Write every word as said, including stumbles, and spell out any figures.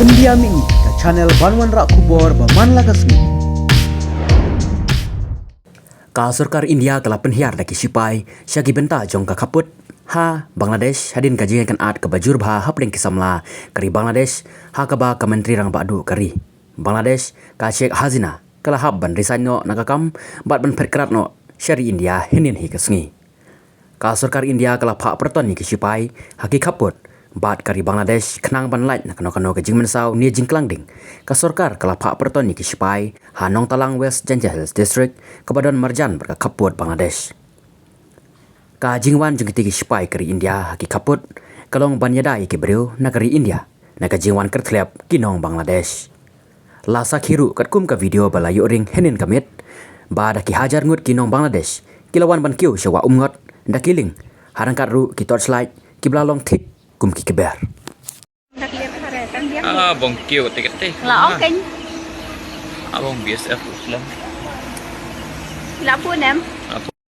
India Mini, ka channel ban wanrah khubor ba man la ka sngi. Ka sorkar India ka la pynhiar da ki shipai sha ki bynta jong ka khappud ha Bangladesh hadien ka jingïakynad kaba jur bha hapdeng ki samla ka ri Bangladesh, ha kaba ka Myntri Rangbah Duh ka ri Bangladesh, ka Sheikh Hasina, ka la hap ban resign noh na ka kam bad ban phet krad noh sha ri India hynnin hi ka sngi. Ka sorkar India ka la phah pyrton ïa ki shipai ha ki khappud bad ka ri Bangladesh khnang ban lait na kano kano ka jingmynsaw ne jingklang ding. Ka sorkar ka la phah pyrton ïa ki shipai ha Nongtalang, West Jaintia Hills District, kaba don marjan bad ka khappud Bangladesh. Ka jingwan jong kitei ki shipai ka ri India ha ki khappud ka long ban ïada ïa ki briew na ka ri India na ka jingwan kyrthlep ki nong Bangladesh. La sakhi ruh katkum ka video ba la ïoh ring hynnin ka miet ba da ki hajar ngut ki nong Bangladesh ki la wan ban kiew sha Wah Umngot da ki lieng, ha ryngkat ruh ki torchlight kiba la long thik kum ki kber. Ah, bong kiew kate kate. La ong kein. Ah, bong B S F Islam. La pu nem.